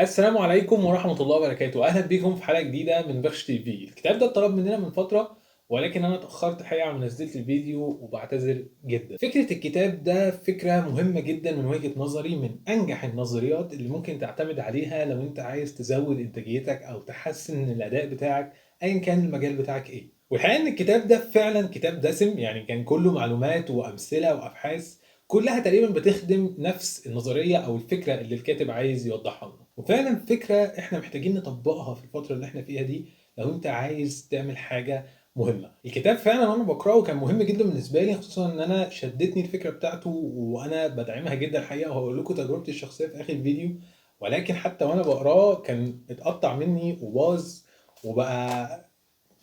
السلام عليكم ورحمة الله وبركاته. أهلا بيكم في حلقة جديدة من بخش تي في. الكتاب ده اتطلب مننا من فترة، ولكن أنا اتأخرت الحقيقة على ما نزلت الفيديو وبعتذر جدا. فكرة الكتاب ده فكرة مهمة جدا من وجهة نظري، من أنجح النظريات اللي ممكن تعتمد عليها لو أنت عايز تزود إنتاجيتك أو تحسن الأداء بتاعك أيا كان المجال بتاعك إيه. والحقيقة إن الكتاب ده فعلا كتاب دسم، يعني كان كله معلومات وأمثلة وأبحاث كلها تقريبا بتخدم نفس النظرية أو الفكرة اللي الكاتب عايز يوضحها لنا. وفعلا فكرة احنا محتاجين نطبقها في الفترة اللي احنا فيها دي لو انت عايز تعمل حاجة مهمة. الكتاب فعلا وانا بقرأه كان مهم جدا بالنسبة لي، خصوصا ان انا شدتني الفكرة بتاعته وانا بدعمها جدا الحقيقة، وهقول لكم تجربتي الشخصية في اخر الفيديو. ولكن حتى وانا بقراه كان اتقطع مني وباظ وبقى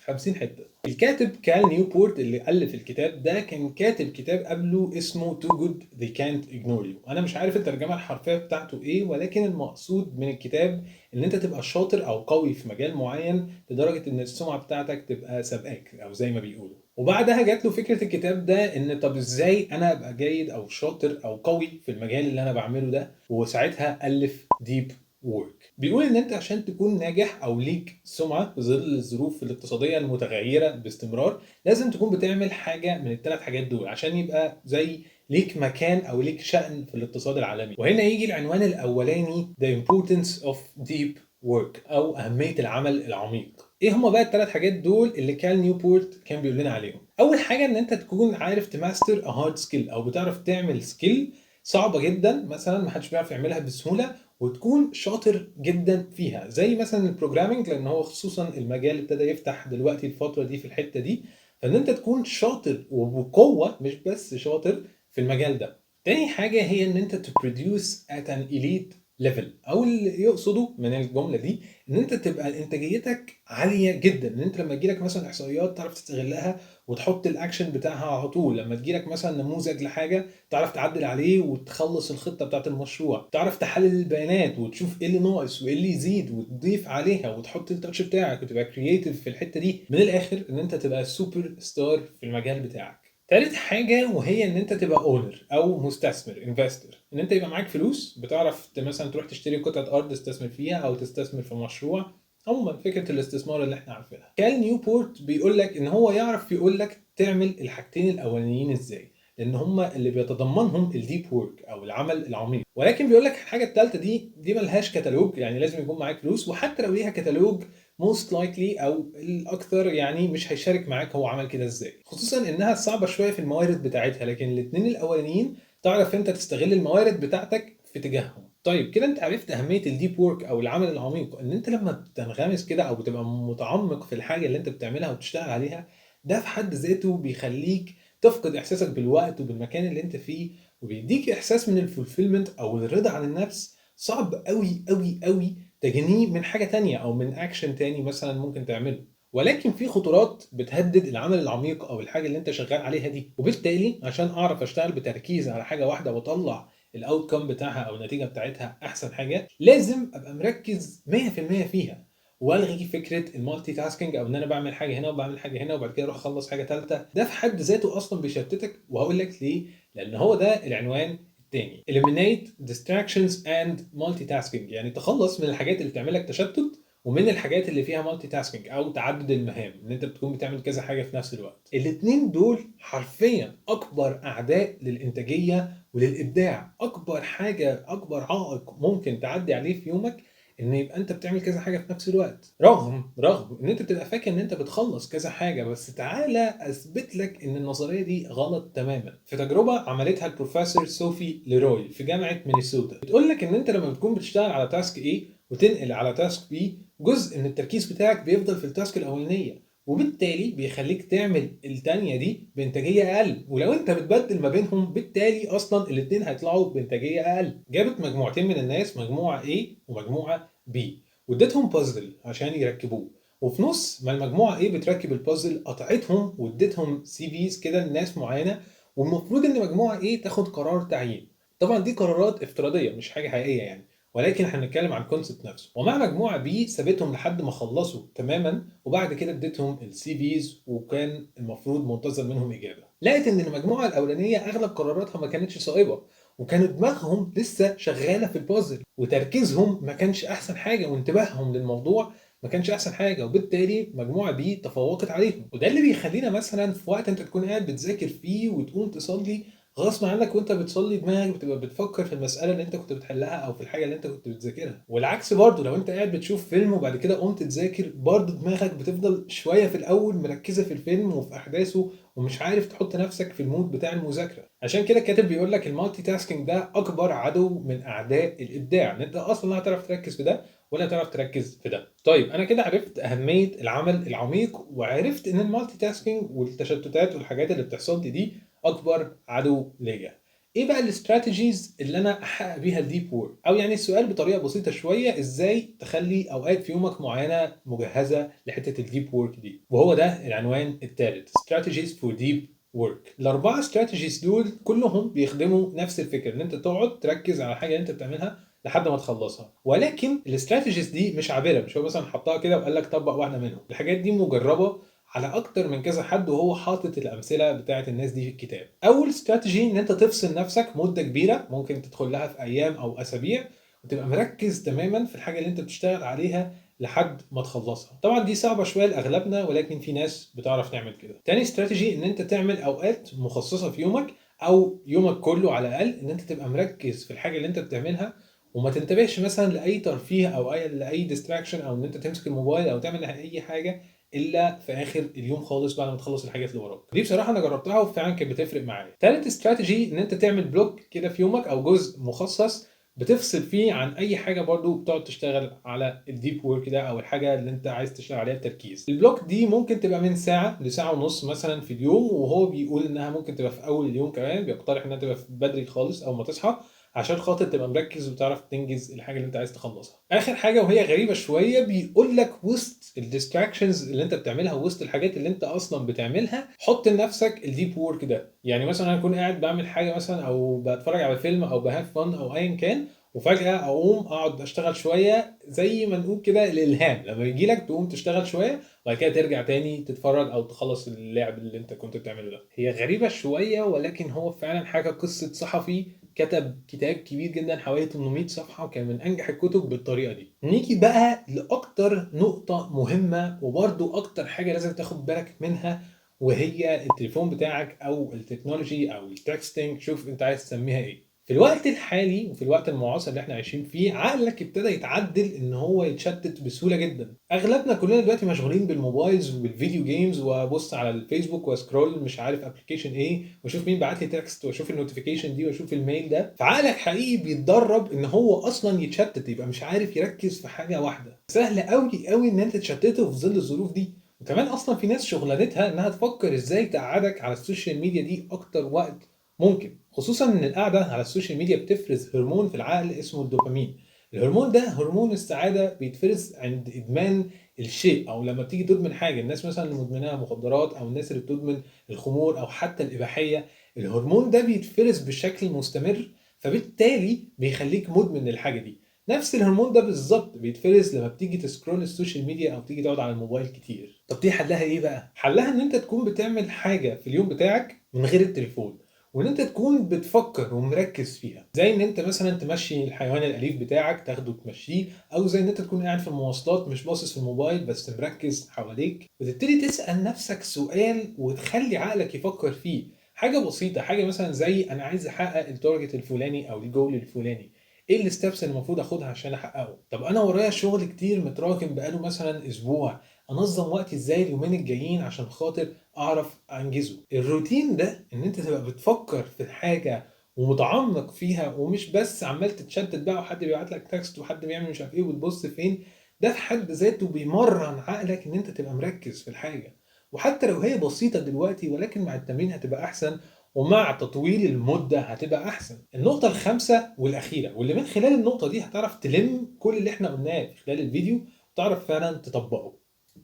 50 حتة. الكاتب كال نيوبورت اللي ألف الكتاب ده كان كاتب كتاب قبله اسمه Too Good They Can't Ignore You. أنا مش عارف الترجمة الحرفية بتاعته إيه، ولكن المقصود من الكتاب إن أنت تبقى شاطر أو قوي في مجال معين لدرجة إن السمعة بتاعتك تبقى سابقاك، أو زي ما بيقولوا. وبعدها جات له فكرة الكتاب ده إن طب إزاي أنا أبقى جيد أو شاطر أو قوي في المجال اللي أنا بعمله ده، وساعتها ألف Deep Work. بيقول ان انت عشان تكون ناجح او ليك سمعه في ظل الظروف الاقتصادية المتغيره باستمرار لازم تكون بتعمل حاجة من الثلاث حاجات دول عشان يبقى زي ليك مكان او ليك شأن في الاقتصاد العالمي. وهنا يجي العنوان الاولاني The Importance of Deep Work او اهمية العمل العميق. ايه هما بقى الثلاث حاجات دول اللي كال نيوبورت كان بيقول لنا عليهم؟ اول حاجة ان انت تكون عارف ت master a hard skill، او بتعرف تعمل skill صعبة جدا مثلا ما حدش بيعرف يعملها بسهولة وتكون شاطر جدا فيها، زي مثلا ال programming، لان هو خصوصا المجال ابتدى يفتح دلوقتي الفترة دي في الحتة دي، فان انت تكون شاطر وبقوة مش بس شاطر في المجال ده. تاني حاجة هي ان انت to produce at an elite level، او اللي يقصده من الجملة دي ان انت تبقى انتاجيتك عالية جدا، ان انت لما تجيلك مثلا احصائيات تعرف تستغلها وتحط الاكشن بتاعها على طول، لما تجيلك مثلا نموذج لحاجة تعرف تعدل عليه وتخلص الخطة بتاعت المشروع، تعرف تحلل البيانات وتشوف ايه اللي ناقص وايه اللي يزيد وتضيف عليها وتحط ال touch بتاعك وتبقى creative في الحتة دي. من الاخر ان انت تبقى سوبر ستار في المجال بتاعك. تالت حاجة وهي ان انت تبقى owner او مستثمر investor، ان انت يبقى معاك فلوس بتعرف مثلا تروح تشتري قطعة ارض تستثمر فيها او تستثمر في مشروع. عموما فكرة الاستثمار اللي احنا عارفينها. كال نيوبورت بيقول لك ان هو يعرف يقول لك تعمل الحاجتين الاولانيين ازاي، لان هما اللي بيتضمنهم ال deep work او العمل العميق. ولكن بيقول لك الحاجة الثالثة دي ملهاش كتالوج، يعني لازم يكون معاك فلوس، وحتى لو ليها كتالوج most likely او الاكثر يعني مش هيشارك معاك هو عمل كده ازاي، خصوصا انها صعبة شوية في الموارد بتاعتها. لكن الاثنين الاولانيين تعرف انت تستغل الموارد بتاعتك في تجاههم. طيب كده انت عرفت اهمية ال deep work او العمل العميق، ان انت لما بتنغمس كده او بتبقى متعمق في الحاجة اللي انت بتعملها وبتشتغل عليها، ده في حد ذاته بيخليك تفقد احساسك بالوقت وبالمكان اللي انت فيه، وبيديك احساس من ال fulfillment او الرضا عن النفس صعب قوي قوي قوي تجنيه من حاجة تانية او من اكشن تاني مثلا ممكن تعمله. ولكن في خطورات بتهدد العمل العميق او الحاجة اللي انت شغال عليها دي، وبالتالي عشان اعرف اشتغل بتركيز على حاجة واحدة واطلع ال outcome بتاعها او النتيجة بتاعتها احسن حاجة، لازم ابقى مركز 100% فيها، والغي فكرة ال multitasking او ان انا بعمل حاجة هنا وبعمل حاجة هنا وبعد كده اروح اخلص حاجة ثالثة. ده في حد ذاته اصلا بيشتتك، وهقول لك ليه، لان هو ده العنوان الثاني، eliminate distractions and multitasking، يعني تخلص من الحاجات اللي بتعمل لك تشتت ومن الحاجات اللي فيها multitasking او تعدد المهام، ان انت بتكون بتعمل كذا حاجة في نفس الوقت. الاثنين دول حرفيا اكبر اعداء للانتاجيه وللابداع. اكبر حاجة، اكبر عائق ممكن تعدي عليه في يومك ان يبقى انت بتعمل كذا حاجة في نفس الوقت، رغم ان انت بتبقى فاكر ان انت بتخلص كذا حاجة، بس تعالى اثبت لك ان النظرية دي غلط تماما. في تجربه عملتها البروفيسور صوفي ليروي في جامعه مينيسوتا، بتقول لك ان انت لما بتكون بتشتغل على task A وتنقل على task B، جزء من التركيز بتاعك بيفضل في ال task الاولانية، وبالتالي بيخليك تعمل التانية دي بإنتاجية أقل، ولو أنت بتبدل ما بينهم بالتالي أصلا الاتنين هيطلعوا بإنتاجية أقل. جابت مجموعتين من الناس، مجموعة A ومجموعة B، واديتهم بازل عشان يركبوه، وفي نص ما المجموعة A بتركب البازل قطعتهم واديتهم CVs كده لناس معينة، والمفروض إن مجموعة A تاخد قرار تعيين. طبعا دي قرارات افتراضية مش حاجة حقيقية يعني، ولكن احنا بنتكلم عن ال concept نفسه. ومع مجموعة B سابتهم لحد ما خلصوا تماما، وبعد كده اديتهم ال CVs وكان المفروض منتظر منهم اجابه. لقت ان المجموعة الاولانية اغلب قراراتها ما كانتش صائبة، وكانوا دماغهم لسه شغالة في البازل، وتركيزهم ما كانش احسن حاجة، وانتباههم للموضوع ما كانش احسن حاجة، وبالتالي مجموعة B تفوقت عليهم. وده اللي بيخلينا مثلا في وقت انت تكون قاعد بتذاكر فيه وتقوم تصلي غصب عنك، وانت بتصلي دماغك بتبقى بتفكر في المسالة اللي انت كنت بتحلها او في الحاجة اللي انت كنت بتذاكرها. والعكس برضو لو انت قاعد بتشوف فيلم وبعد كده قمت تذاكر، برضو دماغك بتفضل شوية في الاول مركزه في الفيلم وفي احداثه، ومش عارف تحط نفسك في ال mood بتاع المذاكرة. عشان كده الكاتب بيقول لك ال multitasking ده اكبر عدو من اعداء الابداع، ان انت اصلا لا هتعرف تركز في ده ولا تعرف تركز في ده. طيب انا كده عرفت اهمية العمل العميق، وعرفت ان ال multitasking والتشتتات والحاجات اللي بتحصل لي دي اكبر عدو ليا. ايه بقى ال strategies اللي انا احقق بيها ال deep work؟ او يعني السؤال بطريقة بسيطة شوية، ازاي تخلي اوقات في يومك معينة مجهزة لحته ال deep work دي؟ وهو ده العنوان الثالث، strategies for deep work. الاربعة strategies دول كلهم بيخدموا نفس الفكرة، ان انت تقعد تركز على حاجة انت بتعملها لحد ما تخلصها. ولكن ال strategies دي مش عابرة، مش هو مثلا حطها كده وقال لك طبق واحدة منهم. الحاجات دي مجربه على اكتر من كذا حد، وهو حاطط الامثلة بتاعه الناس دي في الكتاب. اول استراتيجي ان انت تفصل نفسك مده كبيرة، ممكن تدخل لها في ايام او اسابيع، وتبقى مركز تماما في الحاجة اللي انت بتشتغل عليها لحد ما تخلصها. طبعا دي صعبة شوية لاغلبنا، ولكن في ناس بتعرف تعمل كده. تاني استراتيجي ان انت تعمل اوقات مخصصة في يومك او يومك كله على الاقل، ان انت تبقى مركز في الحاجة اللي انت بتعملها، وما تنتبهش مثلا لاي ترفيه او لاي distraction، او ان انت تمسك الموبايل او تعمل اي حاجة الا في اخر اليوم خالص بعد ما تخلص الحاجات اللي وراك. دي بصراحة انا جربتها وفعلا كانت بتفرق معايا. تالت استراتيجي ان انت تعمل block كده في يومك او جزء مخصص بتفصل فيه عن اي حاجة، برضو بتقعد تشتغل على ال deep work ده او الحاجة اللي انت عايز تشتغل عليها بتركيز. ال block دي ممكن تبقى من ساعة لساعة ونص مثلا في اليوم، وهو بيقول انها ممكن تبقى في اول اليوم كمان، بيقترح انها تبقى بدري خالص او ما تصحى عشان خاطر تبقى مركز وتعرف تنجز الحاجة اللي انت عايز تخلصها. اخر حاجة وهي غريبة شوية، بيقول لك وسط ال distractions اللي انت بتعملها وسط الحاجات اللي انت اصلا بتعملها، حط لنفسك ال deep work ده. يعني مثلا انا اكون قاعد بعمل حاجة مثلا او بتفرج على فيلم او ب have fun او ايا كان، وفجاة اقوم اقعد اشتغل شوية، زي ما نقول كده الالهام لما يجي لك تقوم تشتغل شوية وبعد كده ترجع تاني تتفرج او تخلص اللعب اللي انت كنت بتعمله ده. هي غريبة شوية، ولكن هو فعلا حاجة قصة صحفي كتب كتاب كبير جدا حوالي 800 صفحة، وكان من انجح الكتب بالطريقة دي. نيجي بقى لاكتر نقطة مهمة وبرده اكتر حاجة لازم تاخد بالك منها، وهي التليفون بتاعك او ال technology او ال texting، شوف انت عايز تسميها ايه. في الوقت الحالي وفي الوقت المعاصر اللي احنا عايشين فيه، عقلك ابتدى يتعدل ان هو يتشتت بسهولة جدا. اغلبنا كلنا دلوقتي مشغولين بال mobiles وبال video games، وابص على الفيسبوك وا scroll مش عارف application ايه، واشوف مين بعت لي text، واشوف ال notification دي، واشوف ال mail ده. فعقلك حقيقي بيتدرب ان هو اصلا يتشتت، يبقى مش عارف يركز في حاجة واحدة. سهل قوي قوي ان انت تشتته في ظل الظروف دي. وكمان اصلا في ناس شغلانتها انها تفكر ازاي تقعدك على ال social media دي اكتر وقت ممكن، خصوصا ان القعدة على ال social media بتفرز هرمون في العقل اسمه الدوبامين. الهرمون ده هرمون السعادة، بيتفرز عند ادمان الشيء او لما بتيجي تدمن حاجة. الناس مثلا اللي مدمناها مخدرات او الناس اللي بتدمن الخمور او حتى الاباحية، الهرمون ده بيتفرز بشكل مستمر، فبالتالي بيخليك مدمن للحاجة دي. نفس الهرمون ده بالظبط بيتفرز لما بتيجي ت scroll ال social media او تيجي تقعد على الموبايل كتير. طب دي حلها ايه بقى؟ حلها ان انت تكون بتعمل حاجة في اليوم بتاعك من غير التليفون، وان انت تكون بتفكر ومركز فيها، زي ان انت مثلا تمشي الحيوان الاليف بتاعك تاخده تمشيه، او زي ان انت تكون قاعد في المواصلات مش باصص في الموبايل بس مركز حواليك، وتبتدي تسأل نفسك سؤال وتخلي عقلك يفكر فيه. حاجة بسيطة، حاجة مثلا زي انا عايز احقق ال target الفلاني او الجول الفلاني، ايه ال steps اللي المفروض اخدها عشان احققه؟ طب انا ورايا شغل كتير متراكم بقاله مثلا اسبوع، انظم وقتي ازاي اليومين الجايين عشان خاطر اعرف انجزه؟ الروتين ده ان انت تبقى بتفكر في الحاجة ومتعمق فيها، ومش بس عمال تتشتت بقى وحد بيبعت لك text وحد بيعمل مش عارف ايه وتبص فين، ده في حد ذاته بيمرن عقلك ان انت تبقى مركز في الحاجة، وحتى لو هي بسيطة دلوقتي ولكن مع التمرين هتبقى احسن، ومع تطويل المدة هتبقى احسن. النقطة الخامسة والاخيرة، واللي من خلال النقطة دي هتعرف تلم كل اللي احنا قلناه في خلال الفيديو وتعرف فعلا تطبقه.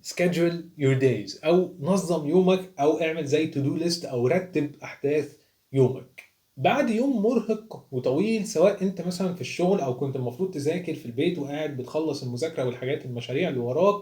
schedule your days، او نظم يومك، او اعمل زي to do list، او رتب احداث يومك. بعد يوم مرهق وطويل، سواء انت مثلا في الشغل او كنت المفروض تذاكر في البيت وقاعد بتخلص المذاكرة والحاجات المشاريع اللي وراك،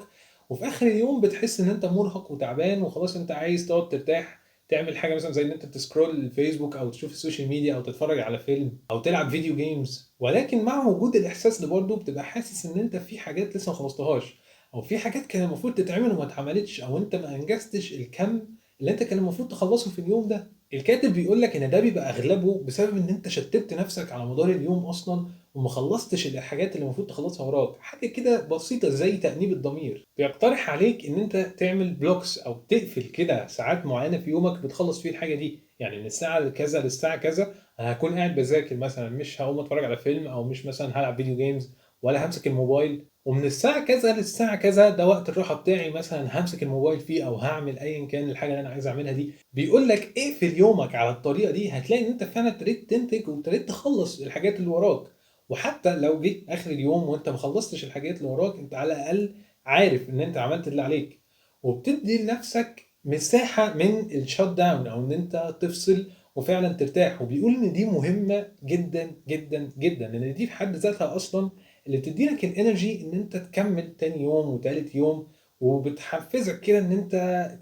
وفي اخر اليوم بتحس ان انت مرهق وتعبان وخلاص انت عايز تقعد ترتاح تعمل حاجة مثلا زي ان انت ت scroll الفيسبوك او تشوف ال social media او تتفرج على فيلم او تلعب video games، ولكن مع وجود الاحساس ده برضه بتبقى حاسس ان انت في حاجات لسه ما خلصتهاش، او في حاجات كان المفروض تتعمل وما اتعملتش، او انت ما انجزتش الكم اللي انت كان المفروض تخلصه في اليوم ده. الكاتب بيقول لك ان ده بيبقى اغلبه بسبب ان انت شتت نفسك على مدار اليوم اصلا وما خلصتش الحاجات اللي المفروض تخلصها وراك، حاجة كده بسيطة زي تأنيب الضمير. بيقترح عليك ان انت تعمل blocks او تقفل كده ساعات معينة في يومك بتخلص فيه الحاجة دي، يعني من الساعة كذا للساعة كذا انا هكون قاعد بذاكر مثلا، مش هقوم اتفرج على فيلم او مش مثلا هلعب video games ولا همسك الموبايل، ومن الساعة كذا للساعة كذا ده وقت الراحة بتاعي، مثلا همسك الموبايل فيه او هعمل ايا كان الحاجة اللي انا عايز اعملها دي. بيقول لك اقفل يومك على الطريقة دي، هتلاقي ان انت فعلا ابتديت تنتج وابتديت تخلص الحاجات اللي وراك. وحتى لو جيت اخر اليوم وانت ما خلصتش الحاجات اللي وراك، انت على الاقل عارف ان انت عملت اللي عليك، وبتدي لنفسك مساحة من ال shut down او ان انت تفصل وفعلا ترتاح. وبيقول ان دي مهمة جدا جدا جدا، لان دي في حد ذاتها اصلا اللي بتدي لك ال energy ان انت تكمل تاني يوم وتالت يوم، وبتحفزك كده ان انت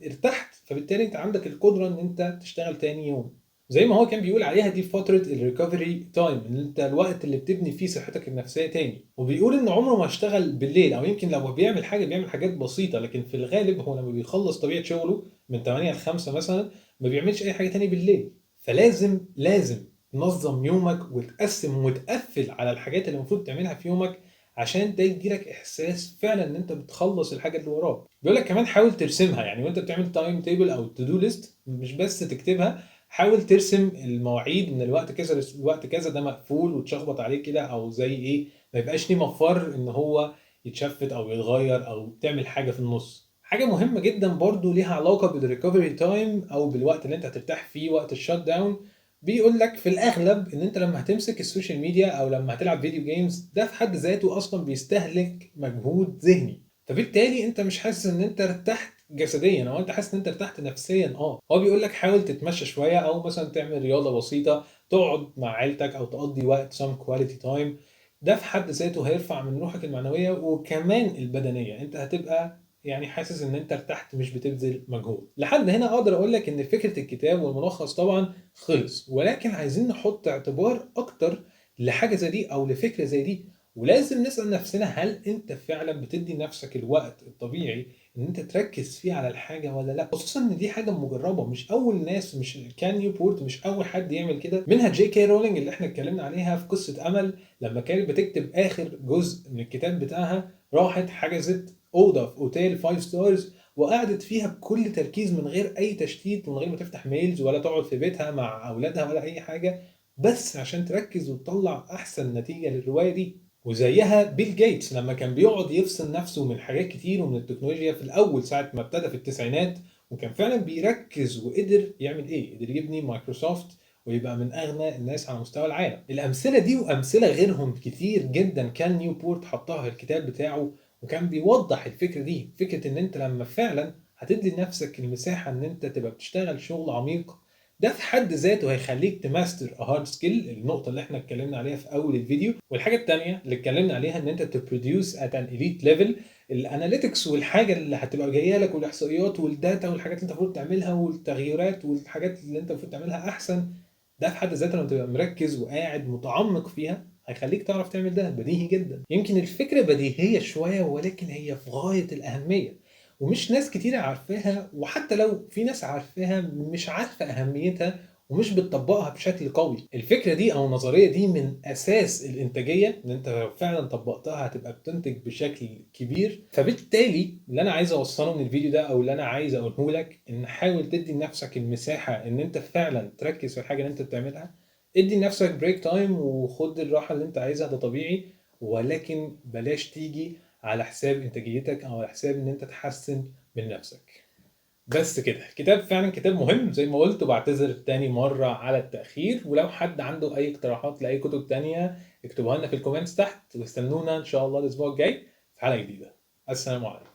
ارتحت، فبالتالي انت عندك القدرة ان انت تشتغل تاني يوم. زي ما هو كان بيقول عليها دي فترة ال recovery time، ان انت الوقت اللي بتبني فيه صحتك النفسية تاني. وبيقول ان عمره ما اشتغل بالليل، او يمكن لو بيعمل حاجة بيعمل حاجات بسيطة، لكن في الغالب هو لما بيخلص طبيعة شغله من 8 ل 5 مثلا ما بيعملش اي حاجة تاني بالليل. فلازم لازم تنظم يومك وتقسم وتقفل على الحاجات اللي المفروض تعملها في يومك، عشان ده يديلك احساس فعلا ان انت بتخلص الحاجة اللي وراك. بيقول لك كمان حاول ترسمها، يعني وانت بتعمل time table او to do list مش بس تكتبها، حاول ترسم المواعيد من الوقت كذا للوقت كذا، ده مقفول وتشخبط عليه كده، او زي ايه ما يبقاش ليه مفر ان هو يتشفت او يتغير او تعمل حاجة في النص. حاجة مهمة جدا برضو ليها علاقة بال recovery time او بالوقت اللي انت هترتاح فيه وقت ال shut down. بيقول لك في الاغلب ان انت لما هتمسك ال social media او لما هتلعب video games، ده في حد ذاته اصلا بيستهلك مجهود ذهني، فبالتالي انت مش حاسس ان انت ارتحت جسديا او انت حاسس ان انت ارتحت نفسيا. هو بيقول لك حاول تتمشى شوية، او مثلا تعمل رياضة بسيطة، تقعد مع عيلتك او تقضي وقت some quality time، ده في حد ذاته هيرفع من روحك المعنوية وكمان البدنية، انت هتبقى يعني حاسس ان انت ارتحت مش بتبذل مجهود. لحد هنا اقدر اقول لك ان فكرة الكتاب والملخص طبعا خلص، ولكن عايزين نحط اعتبار اكتر لحاجة زي دي او لفكرة زي دي، ولازم نسال نفسنا هل انت فعلا بتدي نفسك الوقت الطبيعي ان انت تركز فيه على الحاجة ولا لا؟ خصوصا ان دي حاجة مجربه، مش اول ناس، مش كال نيوبورت مش اول حد يعمل كده، منها جي كي رولينج اللي احنا اتكلمنا عليها في قصة امل، لما كانت بتكتب اخر جزء من الكتاب بتاعها راحت حجزت اوضة في اوتيل 5 stars وقعدت فيها بكل تركيز من غير اي تشتيت، من غير ما تفتح mails ولا تقعد في بيتها مع اولادها ولا اي حاجة، بس عشان تركز وتطلع احسن نتيجة للرواية دي. وزيها بيل جيتس لما كان بيقعد يفصل نفسه من حاجات كتير ومن التكنولوجيا في الاول ساعة ما ابتدى في التسعينات، وكان فعلا بيركز وقدر يعمل ايه؟ قدر يبني مايكروسوفت ويبقى من اغنى الناس على مستوى العالم. الامثلة دي وامثلة غيرهم كتير جدا كان نيوبورت حطها في الكتاب بتاعه، وكان بيوضح الفكرة دي، فكرة ان انت لما فعلا هتدي لنفسك المساحة ان انت تبقى بتشتغل شغل عميق، ده في حد ذاته هيخليك ت master hard skill، النقطة اللي احنا اتكلمنا عليها في اول الفيديو. والحاجة الثانية اللي اتكلمنا عليها ان انت ت produce at an elite level، ال analytics والحاجة اللي هتبقى جاية لك والاحصائيات وال data والحاجات اللي انت المفروض تعملها والتغييرات والحاجات اللي انت المفروض تعملها احسن، ده في حد ذاته لما تبقى مركز وقاعد متعمق فيها هيخليك تعرف تعمل ده. بديهي جدا. يمكن الفكرة بديهية شوية ولكن هي في غاية الاهمية، ومش ناس كتيرة عارفاها، وحتى لو في ناس عارفاها مش عارفة أهميتها ومش بتطبقها بشكل قوي. الفكرة دي أو النظرية دي من أساس الإنتاجية، إن أنت لو فعلا طبقتها هتبقى بتنتج بشكل كبير. فبالتالي اللي أنا عايز أوصله من الفيديو ده أو اللي أنا عايز أقوله لك، إن حاول تدي لنفسك المساحة إن أنت فعلا تركز في الحاجة اللي أنت بتعملها، ادي لنفسك break time وخد الراحة اللي أنت عايزها، ده طبيعي، ولكن بلاش تيجي على حساب انتاجيتك او على حساب ان انت تحسن من نفسك. بس كده، الكتاب فعلا كتاب مهم زي ما قلت، وبعتذر تاني مرة على التأخير. ولو حد عنده اي اقتراحات لأي كتب تانية اكتبوها لنا في ال comments تحت، واستنونا ان شاء الله الاسبوع الجاي في حلقة جديدة. السلام عليكم.